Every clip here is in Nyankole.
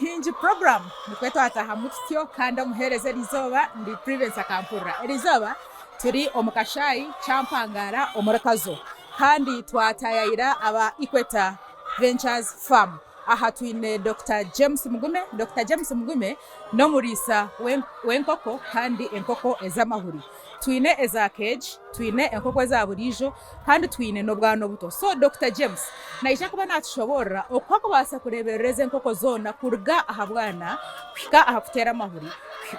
Omuhingi program nikwo twatahamu tutyo kandi omuheereza eriizooba ndi Privence Akampurira. Eriizooba turi omu kashaayi Kyampangara omuri Kazo kandi twataayaayira aba Equator Ventures Farm. Aha twine Dokita James Mugume. Dokita James Mugume n'omuriisa w'enkoko kandi enkoko ez'amahuri. Twine eza cage, twine enkoko eza buriijo kandi twine n'obwana obuto. So Dokita James naija kuba natushoboorora oku akubaasa kureeberera ezi enkoko zoona kuruga aha bwana kuhika aha kuteera amahuri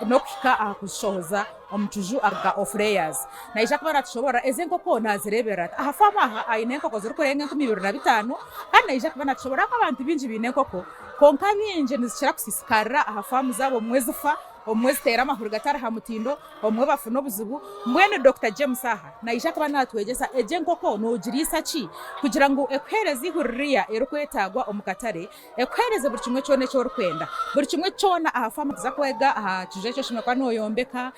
n'okuhika aha kuzishohoza omu kiju aka off layers. Naija kuba natushoboorora ezi enkoko nazireeberera ata. Aha faamu aha aine enkoko zirikurenga 2500 kandi naija kuba natushoboorora ahakuba abantu baingi baine enkoko kwonka baingi nizikira kusisikarira aha faamu zaabo obumwe zifa, obumwe ziteera amahuri gatari ha mutindo, Obumwe bafuna obuzibu. Mbwenu Dokita James aha naija kuba natwegyesa egyo enkoko nogiriisa ki kugira ngu ekuhereze eihuri ririya erikwetagwa omu katare, ekuhereze buri kimwe kyona eki orikwenda. Buri kimwe kyona aha faamu tuza kwega aha kiju eki oshemereire kuba noyombeka,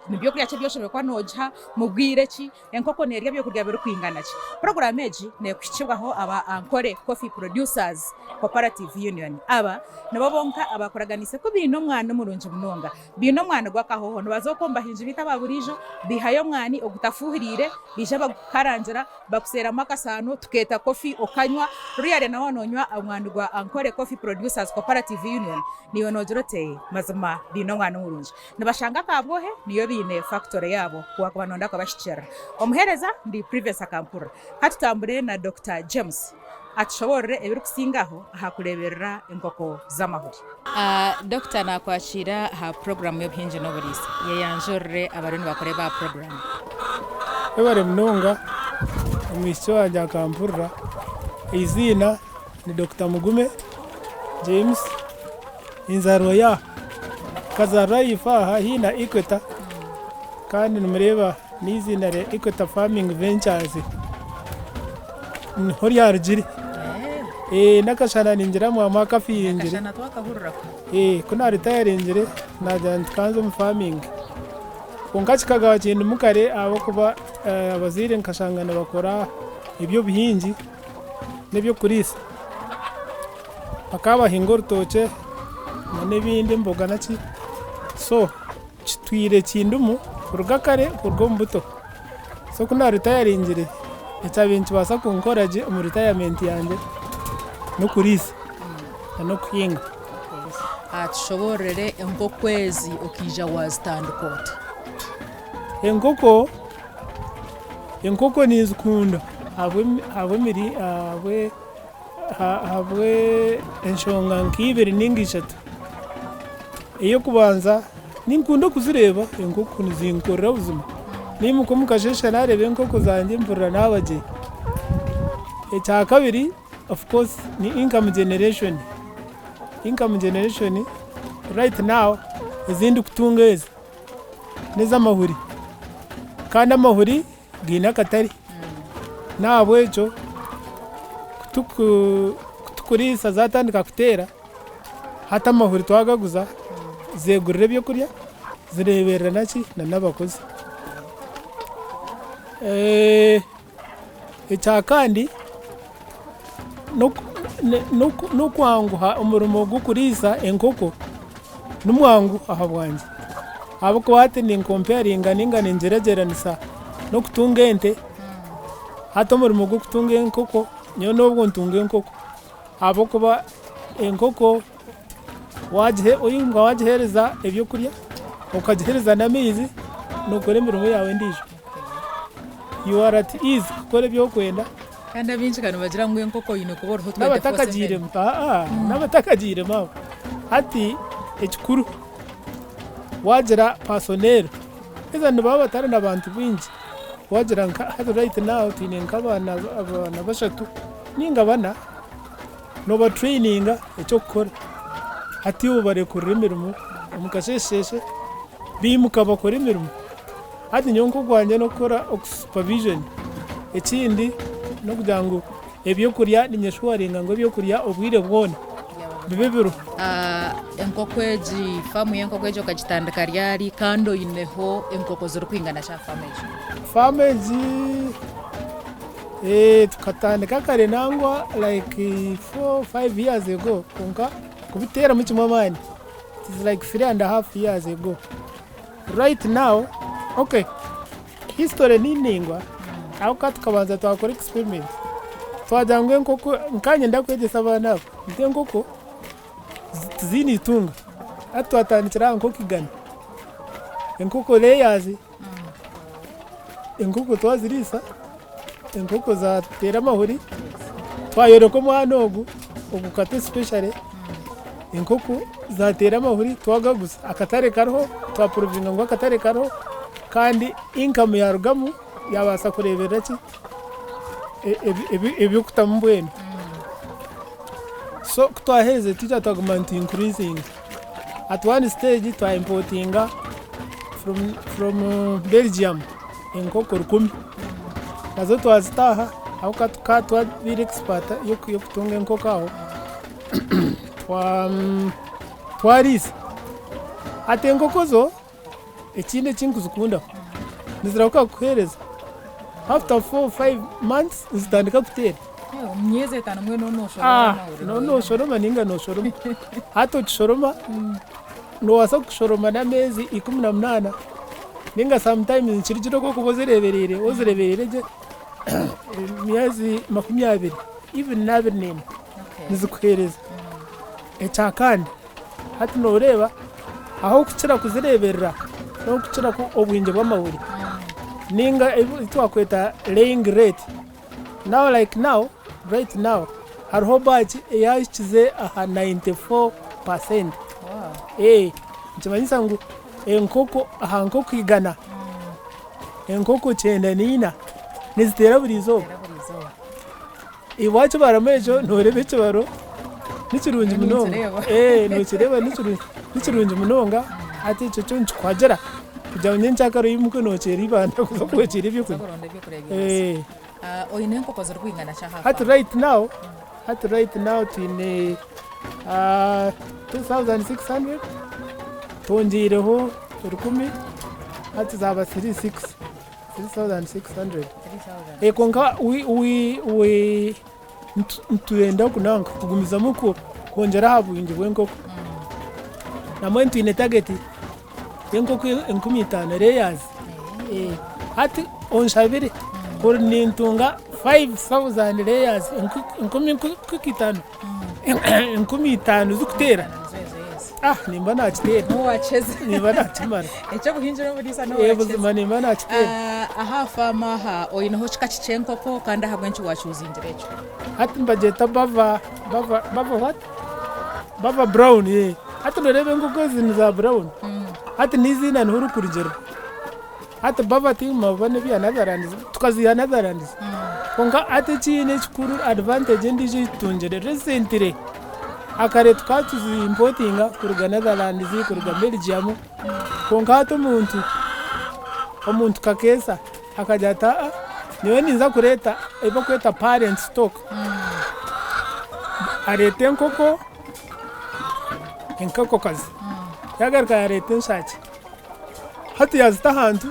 ni byokurya ki ebi oshemereire kuba nogiha, mu bwire ki. Enkoko neerya ebyokurya birikwingana ki? Puroguraamu egi neekuhikibwaho aba Ankole Coffee Producers Cooperative Union. Aba nibo bonka abakuraganiise ku baine omwani murungi munonga. Baine omwani gw'akahoho. Nibaza okwo omu bahingi baitu aba buriijo baihayo omwani ogutafuuhiriire baija bagukukarangira bakuseeramu akasaano tukeeta coffee okanywa. Ruriya nawe waaba noonywa omwani gwa Ankole Coffee Producers Cooperative Union naiwe noogira oti mazima baine omwani murungi. Nibashanga Kabwohe niyo baine fakitore yaabo ku wakuba noyenda kubahikirira. Omuheereza ndi Privence Akampurira. Ka tutambure na Dokita James atushoboorore ebirikusingaho aha kureeberera enkoko z'amahuri. Dokita naakwakiira aha puroguraamu y'obuhingi n'oburiisa. Yeyanjurire abariyo nibakureeba aha puroguraamu. Webare munonga omwishiki wangye Akampurira. Eiziina ni Dokita Mugume James. Enzaarwa ya nkazaarwa ahaifo aha haihi na Equator kandi nimureeba n'eiziina rya Equator Farming Ventures niho ryarugire. N'akashana ningira mwaba mwakafiringire. Ku naaritayaringire naagira nti ka nze omu farming kwonka kikagaba kindimu kare ahabw'okuba abazaire nkashanga nibakora eby'obuhingi. n'eby'okuriisa. Bakaba bahinga orutookye n'ebindi emboga naki so kitwire kindimu kuruga kare kuruga omu buto. So ku naaritayaringire ekyabaire nikibaasa kunkora gye omu ritayamenti yangye n'okuriisa n'okuhinga. Tushoboororere enkoko ezi okaija waazitandika ota? Enkoko. Enkoko ninzikunda ahabw'enshonga nk'ibiri ninga ishatu. Ey'okubanza ninkunda okuzireeba enkoko nizinkurira buzima. Naimuka omu kasheeshe naareeba enkoko zangye mpurira naaba gye. Ekyakabiri of course ni income generation, income generation right now ezi ndikutunga ezi. n'ez'amahuri kandi amahuri gaine akatare n'ahabw'ekyo ku tukuriisa zaatandika kuteera hati amahuri twagaguza zeegurira ebyokurya zireeberera naki n'abakozi. Ekyakandi n'okwanguha omurimo gw'okuriisa enkoko nimwangu ahabwangye ahabw'okuba hati ninkomparinga ninga ningyeragyeranisa n'okutunga ente, hati omurimo gw'okutunga enkoko nyowe n'obwo ntunga enkoko ahabw'okuba enkoko wagiheereza ebyokurya okagiheereza n'amaizi nookora emirimo yaawe endiijo. You are at ease kukora ebi orikwenda. Kandi abaingi ka nibagira ngu enkoko oine kuba oriho 24/7. N'abatakagiiremu abo. Hati ekikuru waagira personnel, haza nibaba batari na bantu baingi, waagira nka hati right now twine nk'abaana bashatu ninga bana, nooba traininga eky'okukora. Hati iwe obarekurira emirimo omu kasheeshe baimuka bakora emirimo. Hati nyowe nk'ogwangye n'okukora supervision. Ekindi n'okugira ngu ebyokurya ninyeshuwaringa ngu ebyokurya obwire bwona bibe biriho. Enkoko egi, faamu y'enkoko egi okagitandika ryari kandi oineho enkoko zirikwingana ki aha faamu egi? Faamu egi tukatandika kare nangwa like four, five years ago kwonka. Kubiteeramu kimwe amaani it is like 3.5 years ago. Right now, okay, history ni ndaingwa ahabw'okuba tukabanza twakora experiment twagira ngu enkoko, nkanye ndakwegyesa abaana aba nti enkoko tiziine itunga. Hati twatandikira aha nkoko igana, enkoko layers, enkoko twaziriisa, enkoko zateera amahuri, twayoreka omwana ogu, ogu Kato especially, enkoko zateera amahuri twagaguza, akatare kariho, twapuruvinga ngu akatare kariho kandi income yarugamu yabaasa kureeberera ki, eby'okutamu mbwenu. So ku twaherize twija twaguma nitu increasinga, at one stage twa importinga from Belgium enkoko 1000 nazo twazita aha ahabw'okuba tukaba twabaire expert y'okutunga enkoko aho twariisa. Hati enkoko zo Ekindi eki ndikuzikundaho, nizirahuka kukuheereza. After 4, 5 months nizitandika kuteera. Omu myezi etaano mbwenu nooba nooshoroma. Nooba nooshoroma nainga nooshoroma. Hati okishoroma, noobaasa kushoroma n'ameezi 18 nainga sometimes nikirugiirira oku orikuba ozireebereire. Waaba ozireebereire gye, emyezi 20 even n'abiri n'emwe nizikuheereza. Ekyakandi. Hati nooreeba ah'okukira kuzireeberera n'okukira obwingi bw'amahuri nainga ebi twakweta laying rate. Now like now, right now hariho batch eyahikize aha 94%. Nikimanyisa ngu enkoko aha nkoko igana, enkoko 94 niziteera buri izooba. Iwe wakibaramu ekyo noreeba ekibaro nikirungi munonga, nokireeba nikirungi munonga hati ekyo kyo nikikuhagira kugira ngu nyenkyakare oimuke nokyera ibanda kuza kwokyera ebyokurya. Oine enkoko zirikwingana ki aha Hati right now, hati right now twine 2600 twongyeireho 1000 hati zaaba 36. 3600 Eh, kwonka we, we, we, nitwenda kunanka kugumizamu kwongyera aha bwingi bw'enkoko. Nambwenu twine target y'enkoko 5000 layers. Eh, hati onshabire kuri nintunga 5000 layers enkumi nk'itaano 5000 zikuteera. Ah, nimba nakiteera. N'owakiheza. Nimba nakimara. Eky'obuhingire oburiisa n'owakiheza. Buzima nimba nakiteera. Aha faamu aha oineho kika ki ky'enkoko kandi ahabw'enki wakyuzingire ekyo? Hati nibagyeta bava, bava, bava what? Bava brown, eh. Hati noreeba enkoko ezi ni za brown. Hati n'eiziina niho rikurugiirira. Hati bava tiimaba n'ebya Netherlands, tukaziiha Netherlands. Kwonka hati ekindi ekikuru advantage endiijo ei tutungire recently, akare tukaba tuzi importinga kuruga Netherlands, kuruga Belgium, kwonka hati omuntu, omuntu kakeesa akagira ati aa nyowe ninza kureeta ebi barikweta parent stock, areeta enkoko, enkokokazi, yaagaruka yaareeta enshaaki. Hati yaazita ahantu,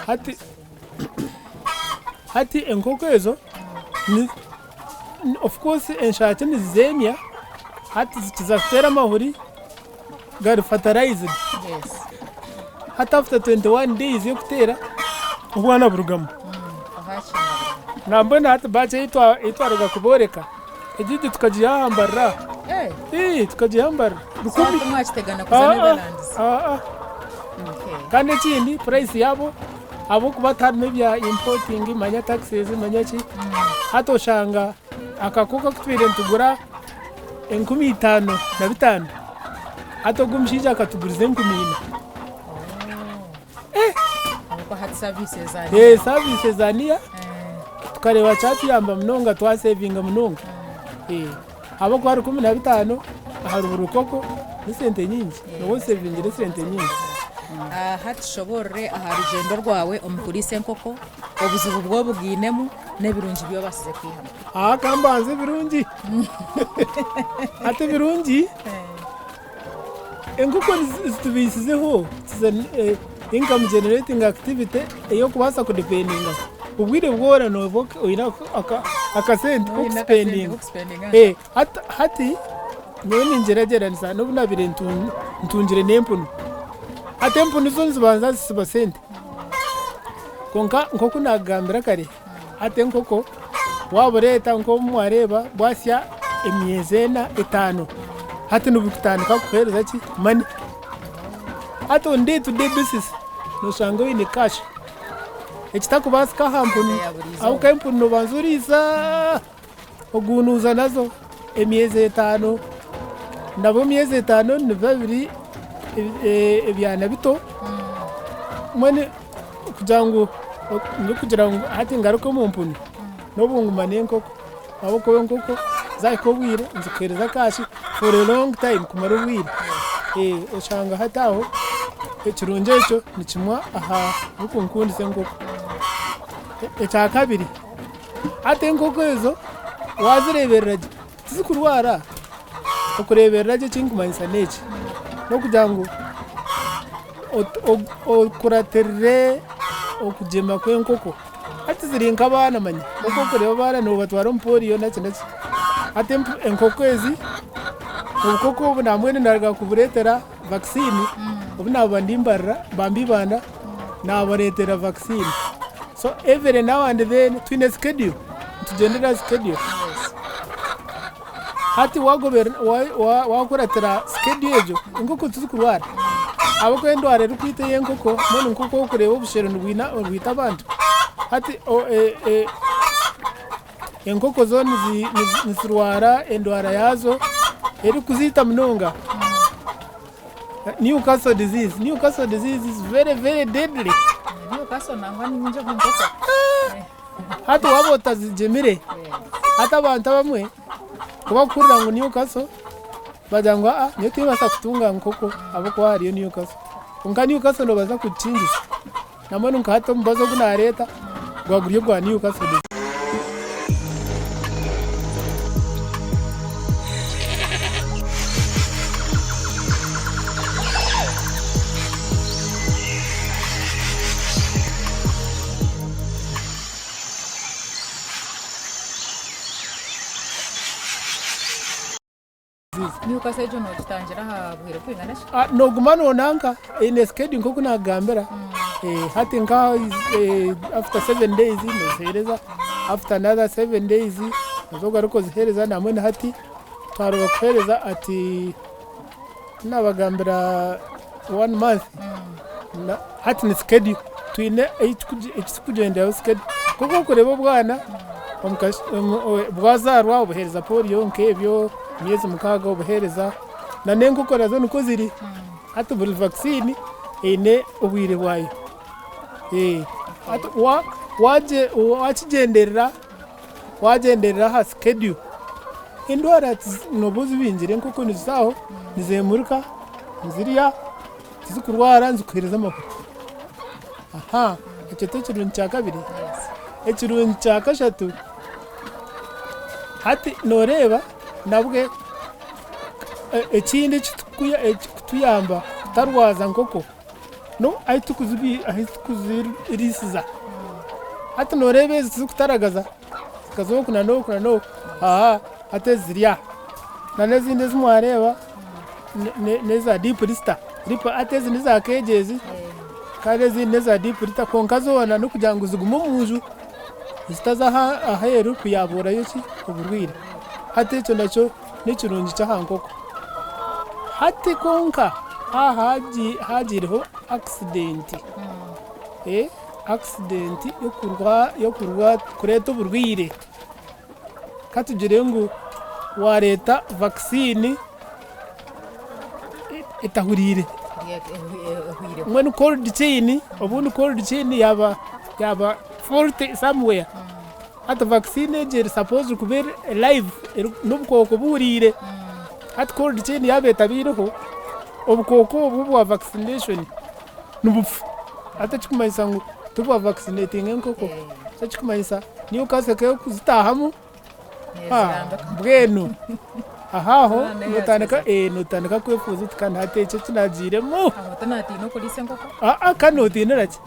hati hati enkoko ezo ni of course enshaaki nizizeemya, hati zikiza kuteera amahuri gari fertilized. Hati after 21 days y'okuteera, obwana burugamu. Nambwenu hati batch ei twaruga kubooreka, egyo tukagihambarira aha. Tukagihambarira. 1000. Kandi ekindi price yaabo ahabw'okuba tiharimu ebya importing manya taxes manya ki, hati oshanga akakoko aku tubaire nitugura 5500 hati ogwo omushaija akatuguriza 4000. Service za near tukareeba kyatuyamba munonga twasevinga munonga. Ahabw'okuba 15 ahari buri rukoko n'esente nyingi, nooba osevingire esente nyingi. Hati tushoboorore aha rugyendo rwawe omu kuriisa enkoko, obuzibu obu obugainemu n'ebirungi bi obaasize kwihamu. Aha ka mbanze ebirungi. Hati ebirungi, enkoko zitubaisizeho, income generating activity ey'okubaasa kudipendingaho. Obwire bwona nooba oine akasente k'okusipendinga. Hati. Nyowe ningyeragyeranisa n'obu naabaire ntungire n'empunu. Hati empunu zo nizibanza zisiba sente. Kwonka nk'oku naakugambira kare, hati enkoko waabureeta nk'obu waareeba bwasya emyezi ena, etaano, hati nibutandika kukuheereza ki? Money. Hati on day to day basis noshanga oine cash. Ekitakubaasika aha mpunu, ahabw'okuba empunu noobanza oriisa. Ogunuuza nazo emyezi etaano, nabwo emyezi etaano nibiba biri ebyana bito mbwenu kugira ngu ndikugira ngu hati ngaruke omu mpunu n'obu nguma n'enkoko ahabw'okuba enkoko zaahika obwire nizikuheereza cash for a long time kumara obwire oshanga hati aho ekirungi ekyo ni kimwe aha bikunkundisa enkoko. Ekyakabiri. Hati enkoko ezo waazireeberera gye tizikurwara. Okureeberera gye eki ndikumanyisa n'eki, n'okugira ngu okuratirire okugyema kw'enkoko. Hati ziri nk'abaana manya, nk'oku orikureeba abaana noobatwara omu pooriyo naki naki. Hati enkoko ezi, obukoko obu nambwenu naaruga kubureetera vaccine, obu naaba ndi mbarira, bambi Ibanda, naabareetera vaccine. So every now and then twine schedule, nitugyendera aha schedule. Hati wakuratira schedule egyo, enkoko tizikurwara ahabw'okuba endwara erikwita ey'enkoko mbwenu nk'oku orikureeba obushera nibwita abantu, hati enkoko zo nizirwara endwara yaazo erikuziita munonga. Newcastle disease, Newcastle disease is very very deadly. Newcastle nangwa ni nyingi omu nkoko. Hati waaba otazigyemire, hati abantu abamwe ku bakuhurira ngu Newcastle bagira ngu aa nyowe tinkubaasa kutunga nkoko ahabw'okuba hariyo Newcastle. Kwonka Newcastle noobaasa kugikingisa. Nambwenu nka hati omubazi ogu naareeta gwaba guri ogwa Newcastle disease. Newcastle egyo nogitangira aha bwire bwingana ki? Ah, noguma nonanka eine schedule nkoku nakugambira eh, hati nka eh, after 7 days nozihereza after another 7 days noza ogaruka ozihereza nambwenu hati twaruga kuhereza ati nabagambira one month na hati ni schedule twine ekitukugyenderaho schedule nkoku orikureeba obwana bwazaarwa obuheereza polio nk'ebyo emyezi mukaaga obuheereza na n'enkoko nazo nikwo ziri hati buri vaccine eine obwire bwayo hati wakigyenderera wagyenderera aha schedule endwara nooba ozibingire enkoko niziza aho nizemurika nizirya tizikurwara nizikuheereza amahuri. Ekyo t'ekirungi kya kabiri? Ekirungi kya kashatu, hati nooreeba nabwe ekindi ekikutuyamba kutarwaza nkoko, ahu tukuziriisiza. Hati nooreeba ezi tizikutaragaza zikaza oku na n'oku na n'oku, hati ezi ziri aha. Na n'ezindi ezi mwareeba n'eza deep lister, hati ezi n'eza keegi ezi kandi ezindi n'eza deep litter kwonka zoona n'okugira ngu zigume omu nju zitaza aheeru kuyabuurayo ki oburwaire. Hati ekyo nakyo nikirungi ky'aha nkoko. Hati kwonka aha haagiireho accident, accident y'okureeta oburwaire. Ka tugire ngu waareeta vaccine etahuriire, mbwenu cold chain obundi cold chain yaaba yaaba faulty somewhere, hati vaccine egyo eri supposed kuba eri live n'obukooko buhuriire, hati cold chain yaaba etabaireho, obukooko obwo obwa vaccination nibufa. Hati ekirikumanyisa ngu tibwa vaccinatinga enkoko, ekirikumanyisa Newcastle k'erikuzitaahamu mbwenu aho aho notandika kwefuuza oti kandi hati eki eki naagiiremu ka nootiinira ki?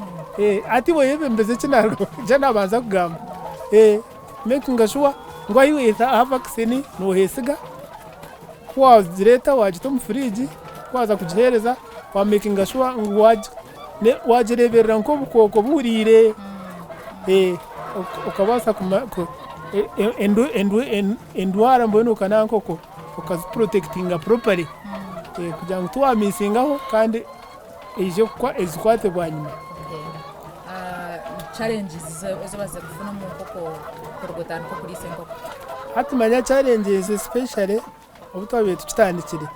Hati iwe oyebembeze eki naabanza kugamba makinga sure ngu ahu waita aha vaccine noohesiga. Ku waagireeta waagita omu fridge, ku waaza kugiheereza wa makinga sure ngu waagireeberera nk'obukooko buhuriire, okabaasa endwara mbwenu nanka okazi protectinga properly kugira ngu tiwamisingaho kandi eije ezikwate bwanyima. Challenges ezi obazize kufuna omu nkoko kuruga otandika okuriisa enkoko? Hati manya challenges especially obu twabaire tukitandikire,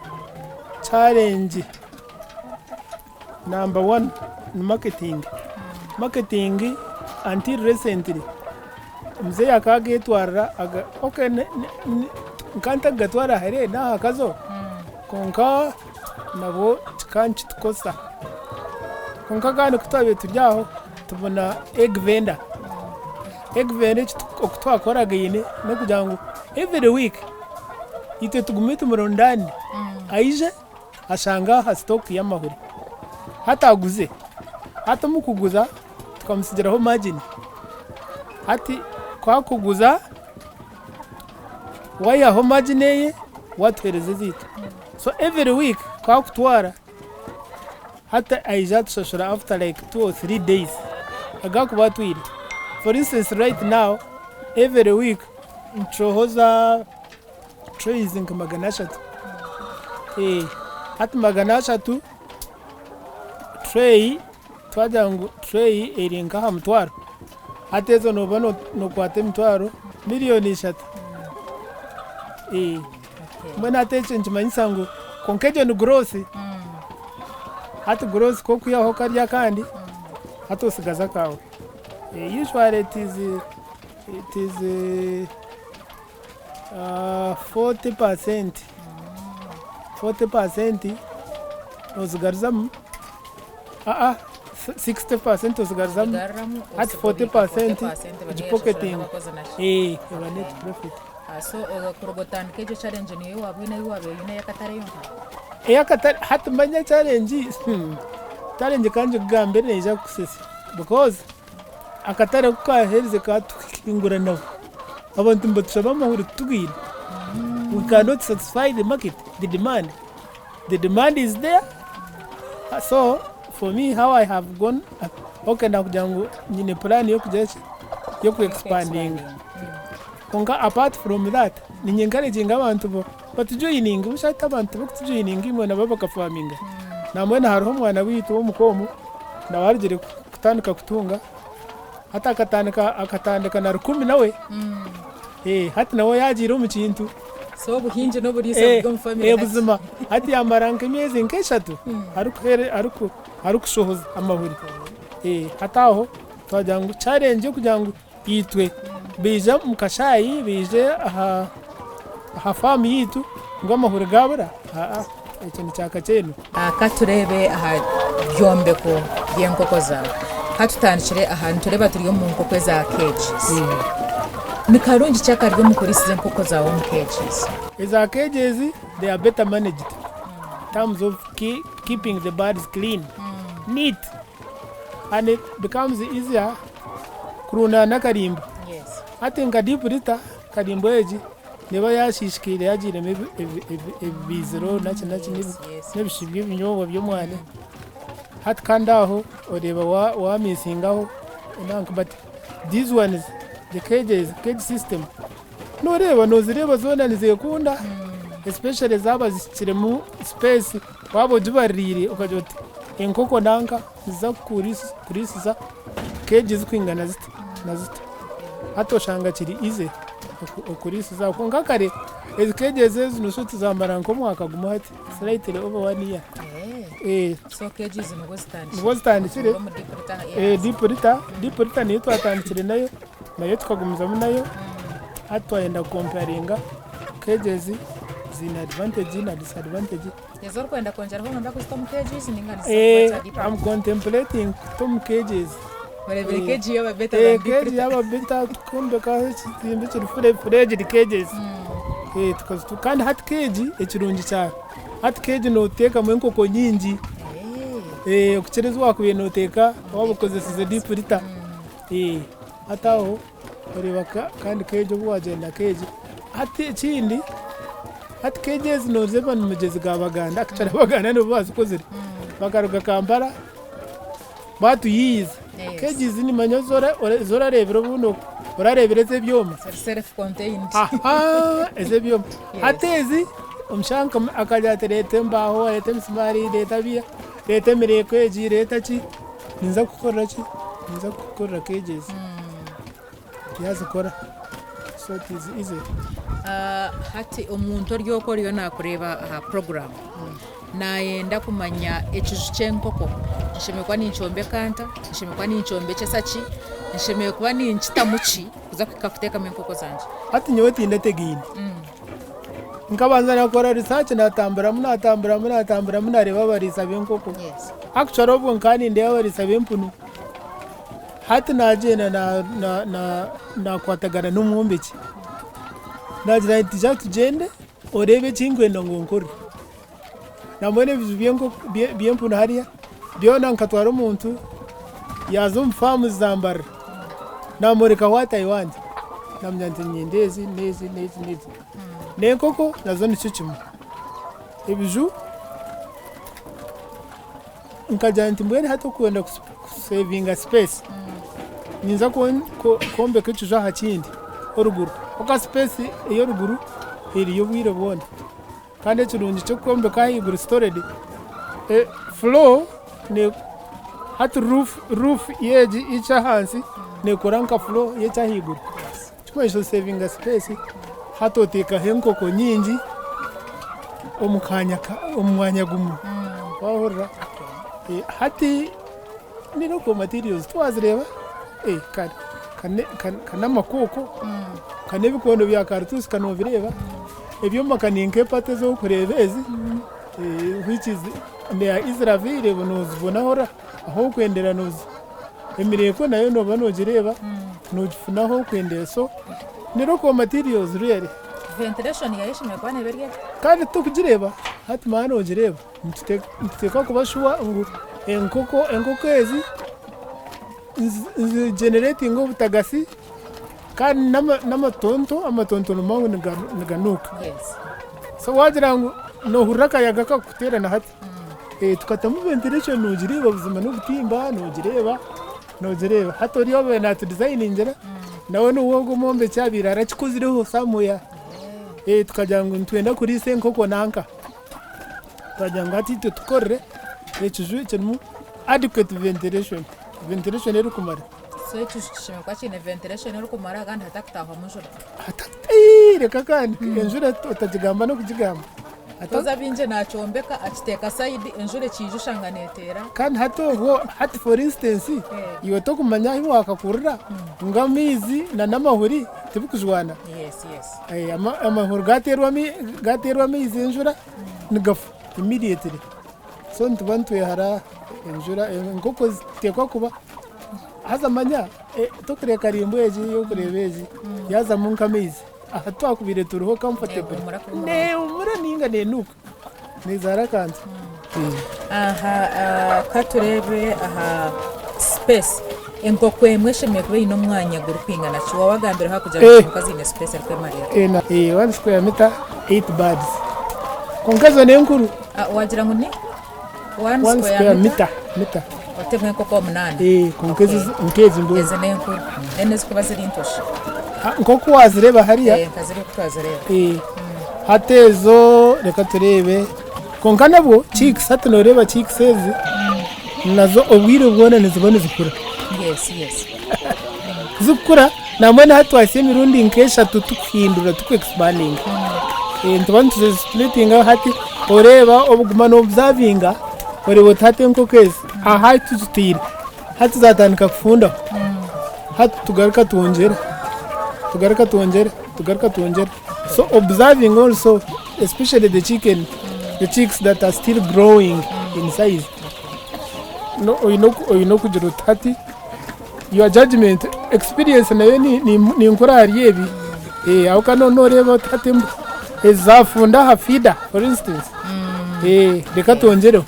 challenge number one ni marketing. Marketing until recently muzeeyi akaba agetwarira okay nkaba ntarikugatwara hare n'aha Kazo kwonka nabwo kikaba nikitukosa. Kwonka kandi ku twabaire turi aho tubona egg vendor, egg vendor oku twakoragaine n'okugira ngu every week itwe tugume tumurundaane aije ashange aha stock y'amahuri hati aguze, hati omu kuguza tukamutsigiraho margin, hati ku arikuguza waihaho margin eye watuheereza ezaitu, so every week ku arikutwara hati aija atushashura after like 2 or 3 days agu arikuba atwire. For instance right now every week nitushohoza trays nka 300, hati 300 tray twagira ngu tray eri nk'aha mutwaro, hati ezo nooba nookwata emitwaro 3 million. Mbwenu hati ekyo nikimanyisa ngu kwonka egyo ni gross, hati gross ku okwihaho kariya akandi hati osigaza akaawe. Usually it is 40%, 40% ozigaruzamu, 60% ozigaruzamu, hati 40% ogipocketinga, eba net profit. So kuruga otandika egyo challenge niyo waaba oine ei waabaire oine ey'akatare yonka? Ey'akatare hati manya challenge, challenge kangikugambire neija kukusesa because akatare ku kaaherize katuhinguranaho, abantu nibatushaba amahuri tutugaine, we cannot satisfy the market, the demand, the demand is there, so for me how I have gone, okay nakugira ngu nyine plan y'okugira ki, y'oku expandinga kwonka apart from that ninye encouraginga abantu batujoininge, busha hati abantu tibarikutujoininga imwe nabo bakafaminga, nambwenu hariho omwana waitu w'omuka omu nawe arugire kutandika kutunga, hati akatandika na 1000 nawe, hati nawe yaagiire omu kintu. So obuhingi n'oburiisa buri omu family hati. Buzima hati yamara nk'emyezi nk'eshatu arikushohoza amahuri. Hati aho twagira ngu challenge y'okugira ngu itwe baije omu kashaayi baije aha faamu yaitu ngu amahuri gabura, ekyo nikyakakyenu. Ka tureebe aha byombeko by'enkoko zaawe. Ka tutandikire aha nitureeba turi omu nkoko eza cages. Ni karungi ki akari omu kuriisiza enkoko zaawe omu cages? Eza cages they are better managed in terms of keeping the birds clean, neat and it becomes easier kurundana n'akarimbo. Hati nka deep litter, karimbo egi neeba yashiishikaire yagiiremu ebibiiziro naki naki n'ebishu by'ebinyobwa by'omwana. Hati kandi aho oreeba wamisingaho nanka but these ones the cages, cage system nooreeba noozireeba zoona nizekunda especially zaaba zihikiremu space waaba ogibaririire okagira oti enkoko nanka niziza kuriisiza cage zikwingana ziti na ziti. Hati oshanga kiri easy okuriisiza kwonka kare ezi cages ezi nooshusha oti zamara nk'omwaka gumwe hati slightly over one year. So cages nibwo zitandikire? Nibwo zitandikire. Omu deep litter. Deep litter, deep litter niyo twatandikire nayo, nayo tukagumizamu nayo, hati twayenda kucomparinga cages ziine advantage na disadvantage. Ezi orikwenda kwongyeraho noyenda kuzita omu cages ninga niziza kuba deep I'm contemplating kuta omu cages. Oreebire cage yaaba better than deep Cage litter? yaaba better tukombekaho ekizimbe kiri fully fledged cages. Kandi hati cage ekirungi kyayo, hati cage nooteekamu enkoko nyingi okukira ezi waakubaire nooteeka waaba okozesize deep litter. Hati aho oreeba kandi cage obu waagyenda cage, hati ekindi. Hati keegi ezi noozireeba ni mugyezi ga Baganda, actually Abaganda nibo baazikozire. Bakaruga Kampala baatuyiiyiza. Keegi ezi nimanya ezi orareebire obundi orareebire ez'ebyoma. Ziri self contained. Aha ez'ebyoma. Hati ezi omushaija akagira ati reeta embaaho, reeta emisimaari, reeta biiha, reeta emireeko egi, reeta ki, ninza kukukorera ki, ninza kukukorera keegi ezi. Yaazikora so it is easy. Hati omuntu ori okwo oriyo naakureeba aha puroguraamu naayenda kumanya ekiju ky'enkoko nshemereire kuba ninkyombeka nta, nshemereire kuba ninkyombekyesa ki, nshemereire kuba ninkitamu ki kuza kuhika kuteekamu enkoko zangye? Hati nyowe tindategaine. Nkabanza nakora research natamburamu natamburamu natamburamu nareeba abariisa b'enkoko. Actually obwo nkaba nindeeba abariisa b'empunu. Hati nagyenda nakwatagana n'omwombeki nagira nti ija tugyende oreebe eki nkwenda ngu onkorere. Nambwenu ebiju by'empunu hariya byona nkatwara omuntu yaaza omu faamu za Mbarara namworeka what I want namugira nti niinyenda ezi n'ezi n'ezi n'ezi. N'enkoko nazo nikyo kimwe, ebiju. Nkagira nti mbwenu hati okwenda kusevinga space, ninza kwombeka ekiju aha kindi oruguru kwonka space ey'oruguru eriyo obwire bwona. Kandi ekirungi ky'okwombeka ahaiguru storage, floor hati roof y'egi ey'ahansi neekora nka floor y'ekyahaiguru. Ekirikumanyisa osevinga space hati oteekaho enkoko nyingi omu kaanya omu mwanya gumwe wahurira? Hati n'enkoko materials tiwazireeba ka n'amakooko ka n'ebikondo bya karituusi ka nobireeba, ebyoma ka ni nk'epata ezi orikureeba ezi which is they are easily available nozibona ahu orikwendera emireeko nayo nooba noogireeba noogifuna ahu orikwendera so ni local materials really. Ventilation yayo eshemereire kuba neeba eri eta? Kandi torikugireeba hati manya noogireeba nituteekwa kuba sure ngu enkoko enkoko ezi nizigeneretinga obutagasi kandi n'amatonto, amatonto noomanya ngu niganuuka so waagira ngu noohurira akayaga kakuteera na hati. Tukatamu ventilation nogireeba buzima n'obutimba nogireeba nogireeba hati oriya owabaire natudizayiningira nawe niwe ogwo omwombeki abaire arakikozireho somewhere tukagira ngu nitwenda kuriisa enkoko nanka twagira ngu hati itwe tukorere ekiju ekirimu adequate ventilation, ventilation erikumara. So ekiju kishemereire kuba kiine ventilation erikumara kandi hatakutaahwamu njura. Reka kandi enjura otagigamba n'okugigamba. Haza baingi nakyombeka akiteeka sayidi enjura ekiija oshanga neteera. Kandi hati obwo hati for instance iwe tokumanya ahu wakakurira ngu amaizi na n'amahuri tibikujwana. Amahuri gateerwa amaizi enjura nigafa immediately so nituba nitwehara enjura enkoko ziteekwa kuba haza manya tokureeba karimbwa egi yokureeba egi yaazamu nk'amaizi. Aha twakubaire turiho comfortable nehumura ninga nenuuka nezaara akantu. Aha katureebe aha space enkoko emwe eshemereire kuba eine omwanya gurikwingana ki? Waaba wagambireho aha kugira ngu enkoko ziine space erikwemarira. One square meter eight birds kwonka ezo n'enkuru. Wagira ngu ni one square meter otemu enkoko omunaana. Kwonka ezi mbwenu. Ezi n'enkuru then ezikuba ziri nto shi? Nk'oku waazireeba hariya. Nka ziri oku twazireeba. Hati ezo reka tureebe kwonka nabwo chicks hati nooreeba chicks ezi nazo obwire bwona niziba nizikura. Zikukura nambwenu hati twahitsya emirundi nk'eshatu tukuhindura tuku expandinga. Nituba nituzi splittinga hati oreeba obuguma nobuzavinga oreeba oti hati enkoko ezi aha ahu tuziteire hati zatandika kufundaho hati tugaruka twongyera tugaruka twongyera tugaruka twongyera so observing also especially the chicken the chicks that are still growing in size oine okugira oti hati your judgement experience nayo ninkuru ahari ebi ahabw'okuba noreeba oti hati ezi zafunda aha feeder for instance reka twongyereho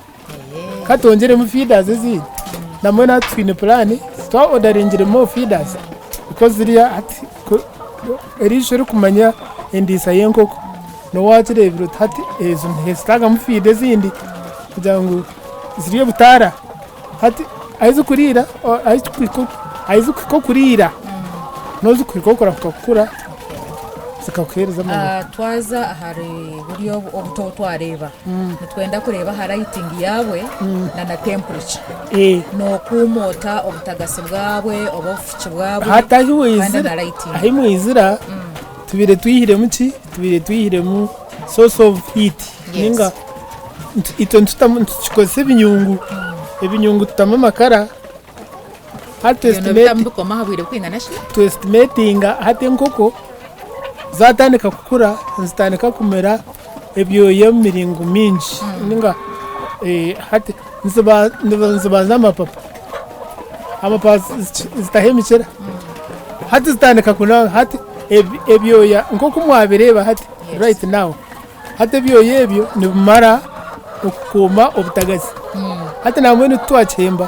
ka twongyeremu feeders ezindi nambwenu hati twine plan twa odaringire more feeders because ziriya hati eriisho erikumanya endiisa y'enkoko. N'owakireebire oti hati ezo nihezitaagamu fiidi ezindi kugira ngu zirye obutaara. Hati ahu zikuriira, ahu zikuhika okuriira niho zikuhika okurahuka kukura zikakuheereza amagara. Twaza ahari buri obuto obu twareeba, nitwenda kureeba aha lighting yaabwe na na temperature. Nookuuma ota obutagasi bwabwe oba obufuki bwabwe Hati ahu kandi waizira, na lighting? ahu mwaizira tubaire twihiremu ki? Tubaire twihiremu source of heat ninga itwe nitutamu nitukikozesa ebinyungu, ebinyungu tutamu amakara hati Ebyo nobitamu bikoma aha bwire burikwingana ki? tu estimatinga hati enkoko zatandika kukura nizitandika kumera ebyoya omu miringo mingi ninga hati nizibanza amapapa, amapapa zitaho emikira hati zitandika kunaba hati ebyoya nk'oku mwabireeba hati right now hati ebyoya ebyo nibimara okukuuma obutagazi hati nambwenu titwakihemba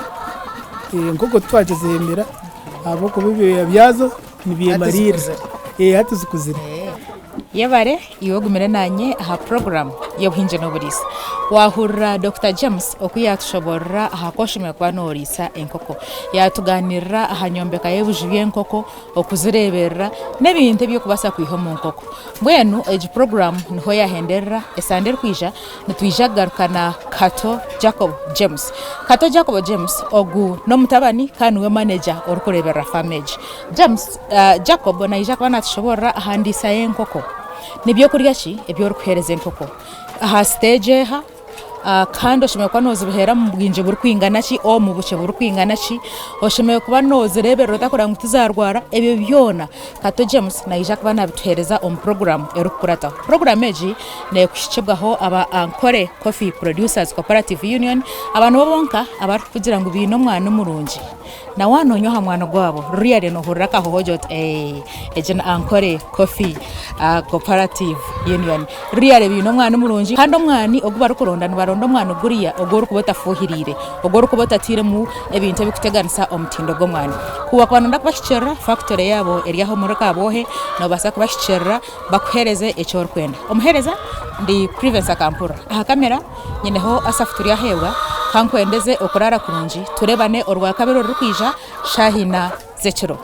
enkoko titwakizihembera ahabw'okuba ebyoya byazo nibyemariirira hati zikuzire. Yebare iwe ogumire naanye aha puroguraamu y'obuhingi n'oburiisa. Waahurira Dokita James oku yaatushoboorora aha ku oshemereire kuba nooriisa enkoko. Yaatugaaniirira aha nyombeka y'ebuju by'enkoko, okuzireeberera n'ebintu ebi orikubaasa kwiha omu nkoko. Mbwenu egi puroguraamu niho yaahenderera, esande erikwija nitwija kugaruka na Kato Jacob James. Kato Jacob James ogu n'omutabani kandi niwe maneja orikureeberera faamu egi. James, Jacob naija kuba naatushoboorora aha ndiisa y'enkoko. Ni by'okurya ki ebi orikuheereza enkoko? Aha siteegi eha? Kandi oshemereire kuba nooziheera omu bwingi burikwingana ki oba omu bukye burikwingana ki? Oshemereire kuba noozireeberera ota kureba ngu tizaarwara? Ebyo byona Kato James naija kuba naabituheereza omu puroguraamu erikukurataho. Puroguraamu egi neekuhikibwaho aba Ankole Coffee Producers Cooperative Union. Aba nibo bonka abarikukugira ngu baine omwani murungi. Na waaba noonywa aha mwani gwabo, really noohurira akahoho ogira oti ee egi ni Ankole Coffee Cooperative Union. Really baine omwani murungi kandi omwani ogu barikuronda nibaronda omwani guriya ogu orikuba otafuhiriire, ogu orikuba otatairemu ebintu ebirikuteganisa omutindo gw'omwani. Ku wakuba nooyenda kubahikiirira, fakitore yaabo eri aha omuri Kabwohe, noobaasa kubahikiirira bakuheereze eki orikwenda. Omuheereza ndi Privence Akampurira. Aha kamera nyineho Asaph Turyaheebwa, ka nkwendeze okuraara kurungi, tureebane Orwakabiri orurikwija shaaha ina z'ekiro.